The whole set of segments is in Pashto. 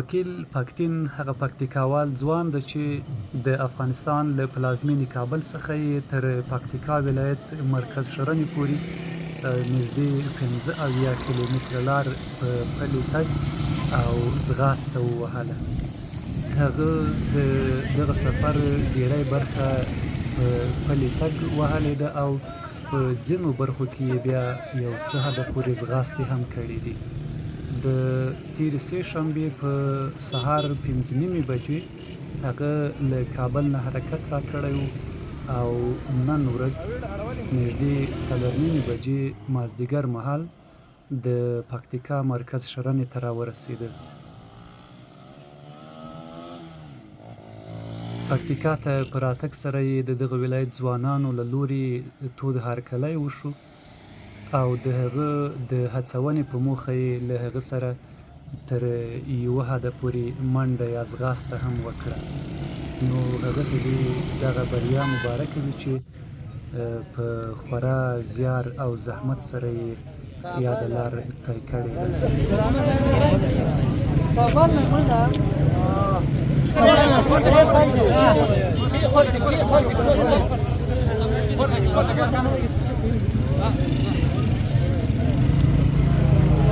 وکیل پکتین هغه پکتیکاوال ځوان ده چې د افغانستان له پلازمینې کابل څخه یې تر پکتیکا ولایت مرکز شرنې پورې نږدې 75 کیلومتره لار په پلي تګ او ځغاسته ووهله. هغه د دغه سفر ډیری برخه په پلي تګ وهلې ده او په ځینو برخو کې یې بیا یو څه حده پورې ځغاستې هم کړې دي. د تېرې سې شنبې په سهار پنځه نیمې بجې هغه له کابل نه حرکت راکړی و او نن ورځ نږدې 4:30 بجې مازدیګر مهال د پکتیکا مرکز شرنې ته راورسېده. پکتیکا ته په راتګ سره یې د دغه ولایت ځوانانو له لوري تود هرکلی وشو او د هغه د هڅونې په موخه یې له هغه سره تر یوه حده پورې منډه یا ځغاسته هم وکړه. نو هغه ته دې دغه بریا مبارکه وي چې په خورا زیار او زحمت سره یې یاده لار طی کړې ده.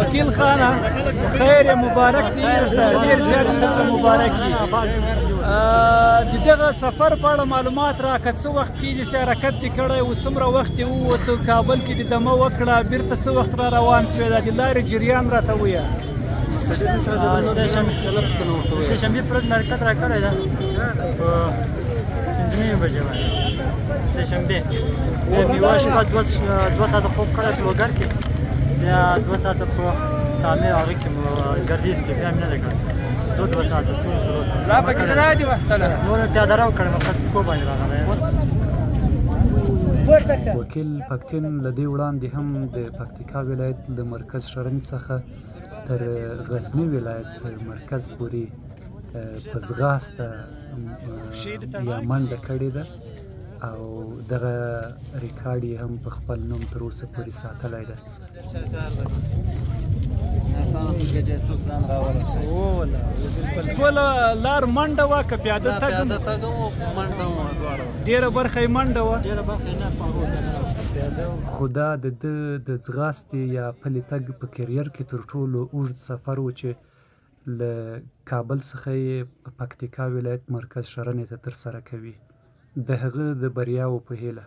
وکیل خانه، خیر مبارک دی، ډیر زیات درته مبارک دی. د دغه سفر په اړه معلومات راکړه، څه وخت کېږي چې حرکت دې کړی و، څومره وخت دې ووتو، کابل کې دې دمه وکړه، بیرته څه وخت را روان شوې، دا د لارې جریان راته ووایه. سې شنبې پر ورځ مې حرکت راکړی ده په 5:30 بجې باندې، سې شنبې. بیا مې یوه شپه 2 ساعته خوب کړی په لوګر کې، بیا 2 ساعته په تعمیر هغه کې، ګردیز کې، بیا مې نه دی کړی. دوه دوه ساعته، ټول 4 ساعته. نور مې پیاده رو کړی، مقصد پښو باندې راغلی. وکیل پکتین له دې وړاندې هم د پکتیکا ولایت له مرکز شرنګ څخه تر غزني ولایت مرکز پورې په ځغاسته یا منډه کړې ده او دغه ریکارډ یې هم په خپل نوم تر اوسه پورې ساتلی ده. ټوله لار منډه وه که پیاده تګ هم؟ ډېره برخه یې منډه وه. ډېره برخه یې نه، په خو دا د ده د ځغاستې یا پلي تګ په کریر کې تر ټولو اوږد سفر و چې له کابل څخه یې پکتیکا ولایت مرکز شرنې ته ترسره کوي. د هغه د بریاوو په هیله.